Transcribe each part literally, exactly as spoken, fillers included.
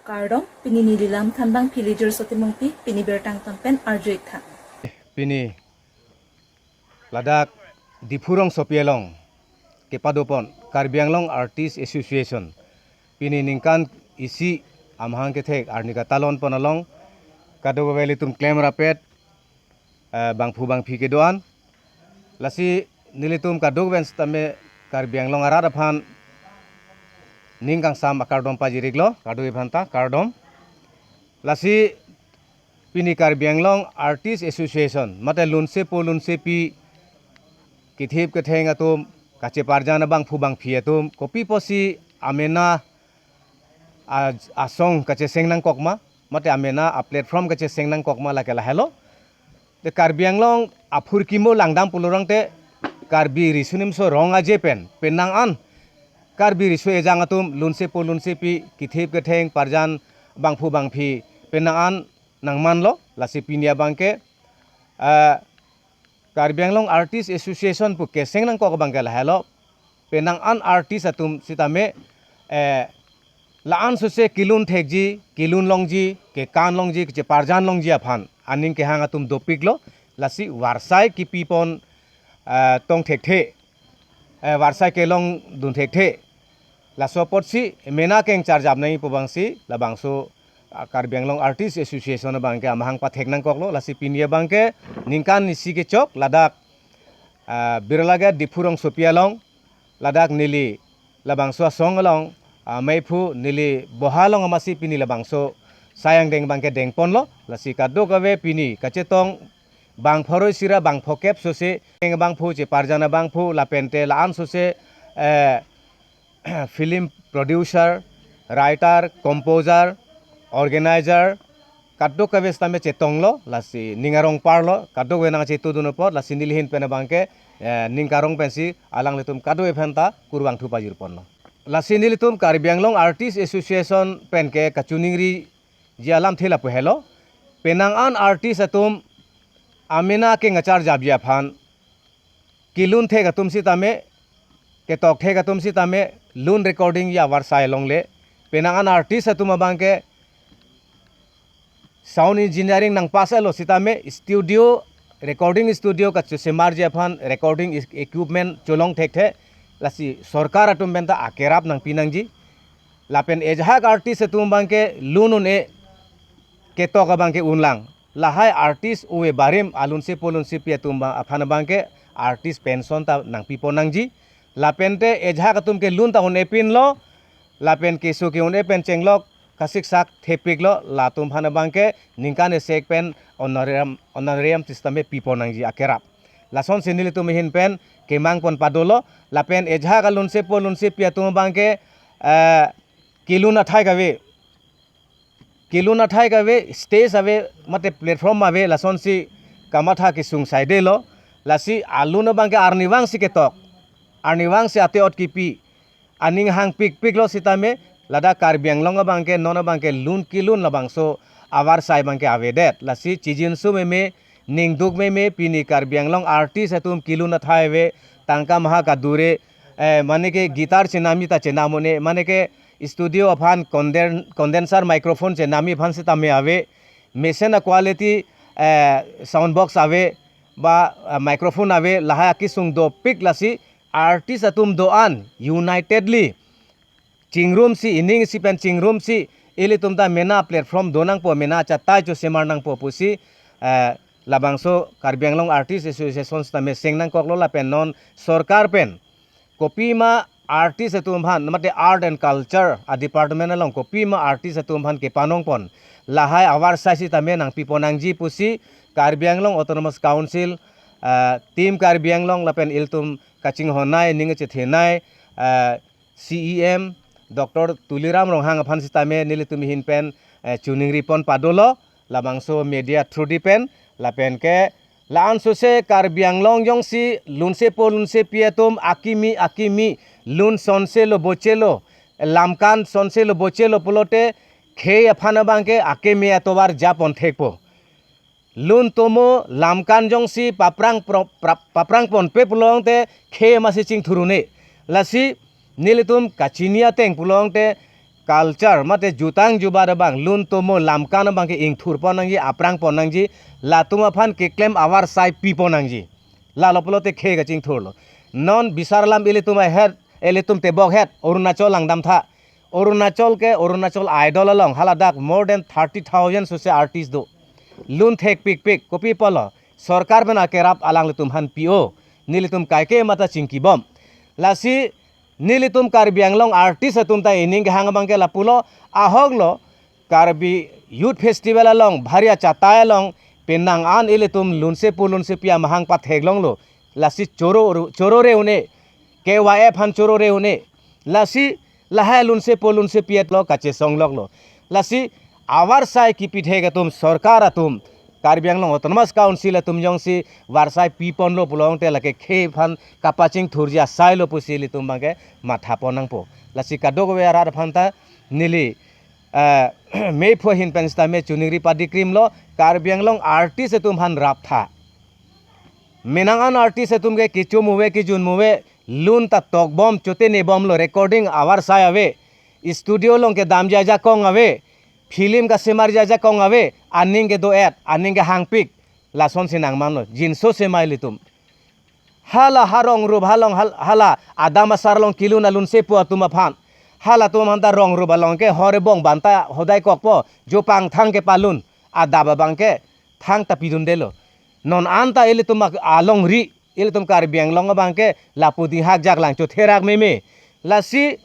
Kardom, pini neli lam thanbang phi Lijur Sotimungpi, pini birta angton pen arju-ik tha. Pini ladak Diphu rongsopi along kepadopon Karbi Anglong Artist Association pini ningkan isi amahang kethek arni katalon pon along kadokave ilitum klemrapet, eh, bangphu bangphi kedo-an. Lasi nelitum kadokave sitame Karbi Anglong arat aphan ning kangsam akardom pajir-iklo, kadokave aphanta kardom. Lasi pini Karbi Anglong Artist Association mate lunsepo lunsepi kethip ketheng atum, kacheparjan abangphu bangphi atum kopi pusi amena a-, asong kacheseng nangkok ma, mate amena a-platform kacheseng nangkok ma, lake lahelo. Te Karbi Anglong aphurkimo langdam pulorang te Karbi riso nimso rong aje pen, penang an Karbi riso ejang atum lunsepo lunsepi kethip ketheng parjan bangphu bangphi penang an nangmanlo. Lasi pini abangke, eh, Karbi Anglong Artist Association pu keseng nangkok abangke lahelo. Penang an artist atum sitame, eh, la-an sose kelun thekji, kelun longji, kekan longji, kacheparjan longji aphan aning kehang atum dopiklo. Lasi varsai kepipon, eh, tong thekthe, eh, varsai kelongdun thekthe. Laso apotsi mena kengchar jap nangji pu abangsi labangso, ah, Karbi Anglong Artist Association abangke amahang pathek nangkoklo. Lasi pini abangke ningkan isi kechok ladak, ah, Birla Gate Diphu rongsopi along ladak neli labangso asong along, ah, meiphu neli boha along amatsi pini labangso sai angdeng abangke dengponlo. Lasi kadokave pini kachetong bang pharo isi ra bang phokep sose, bangphu, cheparjan abangphu, lapente la-an sose, eh, film producer, writer, composer, organizer, kadokave sitame chetonglo, lasi ning arong parlo, kadokave nangchetongdun apot, lasi neli ahin pen abangke, eh, ning karong pensi alanglitum kadokave aphanta kurvangthu pajirponlo. Lasi nelitum Karbi Anglong Artist Association penke kachiningriji alamthe lapu helo. Penang an artist atum amena kengchar japji aphan kelun thek atum sitame, ketok thek atum sitame, lun recording ji avarsai longle. Penang an artist atum abangke sound engineering nangpass-etlo sitame, studio, recording studio kachosemarji aphan recording is-, equipment cholong thekthe. Lasi sorkar atum penta akerap nangpi nangji. Lapen ejahak artist atum abangke lun un-e, ketok abangke unlang. Lahai artist ove barim alunsepo lunsepi atum abang aphan abangke artist pension ta nangpipon nangji. Lapente ejahak atum kelun ta un-epinlo. Lapen keso ke-un-e pen chenglok kasiksak thepiklo, latum aphan abangke ningkan isi pen honorarium, honorarium system pipon nangji akerap. Lasonsi nelitum ahin pen kemangpon padolo. Lapen ejahak alunsepo lunsepi atum abangke, eh, kelun athai kave, kelun athai kave, stage ave, mate platform ave, lasonsi kamatha kesung saidelo. Lasi alun abangke arnivangsi ketok, arnivangsi ate-ot kipi, aning hangpikpiklo sitame, ladak Karbi Anglong abangke, non abangke lun kelun labangso avarsai abangke avedet. Lasi chijinsu meme, ningduk meme, pini Karbi Anglong artist atum kelun athai ave, tangka maha kadure, eh, mane ke guitar chenamji ta chenam un-e, mane ke studio aphan conden-, condenser microphone chenamji aphan sitame ave, mesen a-quality, eh, sound box ave, ba, eh, microphone ave, lahai akesung dopik. Lasi artist atum do-an unitedly chingrumsi, ining isi pen chingrumsi, ilitum ta mena platform do nangpo, mena achatai chosemar nangpo pusi, eh, labangso Karbi Anglong Artist Association sitame seng nangkoklo. Lapen non sorkar pen kopima artist atum aphan, mate Art and Culture a-department along kopima artist atum aphan kepanongpon, lahai avarsai sitame nangpipon nangji pusi Karbi Anglong Autonomous Council, eh, Team Karbi Anglong lapen ilitum kachinghonnei, ning chethenei, eh, C E M Doctor Tuliram Ronghang aphan sitame nelitum ahin pen, eh, chiningripon padolo, labangso media through di pen, lapen ke la-an sose Karbi Anglong jongsi lunsepo lunsepi atum akimi akimi, lun sonselo bochelo, lamkan sonselo bochelo pulote khei aphan abangke akeme atovar japon thekpo. Lun tomo lamkan jongsi paprang pro-, pra-, paprang ponpe pulote khei amatsi chingthur un-e. Lasi nelitum kachini ateng pulote culture mate jutang jubat abang, lun tomo lamkan abang ke ingthur pon nangji, aphrang pon nangji, latum aphan keklem avarsai pi pon nangji. Lalo pulote khei kachingthurlo. Non bisar alam ilitum ahet, ilitum tebok het, Arunachal langdam tha. Arunachal ke, Arunachal Idol along haladak more than thirty thousand sose artist do. Lun thek pikpik, kopi apotlo? Sorkar pen akerap alanglitum aphan pi-o. Nelitum kaike mata chingkibom. Lasi nelitum Karbi Anglong artist atum ta ining kehang abang ke lapulo, ahoklo, Karbi Youth Festival along, Bhari achatai along, penang an ilitum lunsepo lunsepi amahang patheklonglo. Lasi choro, choro re un-e, K Y F aphan choro re un-e. Lasi lahai lunsepo lunsepi etlo kachesong loklo. Lasi avarsai kipithe atum, sorkar atum, Karbi Anglong Autonomous Council atum jongsi varsai pi ponlo pulote lake khei aphan kapachingthurji asailo pusi ilitum abang ke matha pon nangpo. Lasi kadokave arat aphan ta neli, eh, mei pho ahin pen sitame choningri padikrimlo, Karbi Anglong artist atum aphan rap tha. Penang an artist atum ke kechum ave, kejun ave, lun ta tokbom, chotene bomlo, recording avarsai ave, studio along kedamji ajakong ave, film kasemarji ajakong ave, aning kedo-et, aning kehangpik, lasonsi nangmanlo, jinso semai ilitum. Hala ha rong rup halong hal-, hala adam asar along kelun alunsepo atum aphan, halatum aphan ta rong rup along ke hor ebong banta hodai kokpo, jopang thang kepalun, adap abang ke thang ta pidundelo. Non anta ilitum ak-, alongri, ilitum Karbi Anglong abang ke lapu dinghak jaklang chotherak meme. Lasi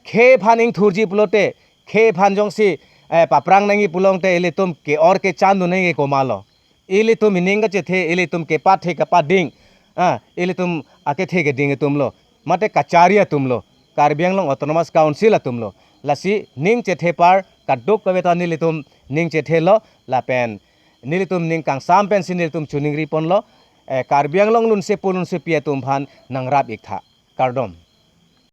khei aphan ingthurji pulote, khei aphan jongsi, eh, paphrang nangji pulote ilitum ke-or kechan dun nangji komatlo? Ilitum ining kachethe, ilitum kepathe kepading, ah, ilitum akethe keding atumlo, mate kachari atumlo, Karbi Anglong Autonomous Council atumlo. Lasi ning chethe apar kadokave ta nelitum ning chethelo, lapen nelitum ning kangsam pensi nelitum choningri ponlo, eh, Karbi Anglong lunsepo lunsepi atum aphan nangrap ik tha. Kardom.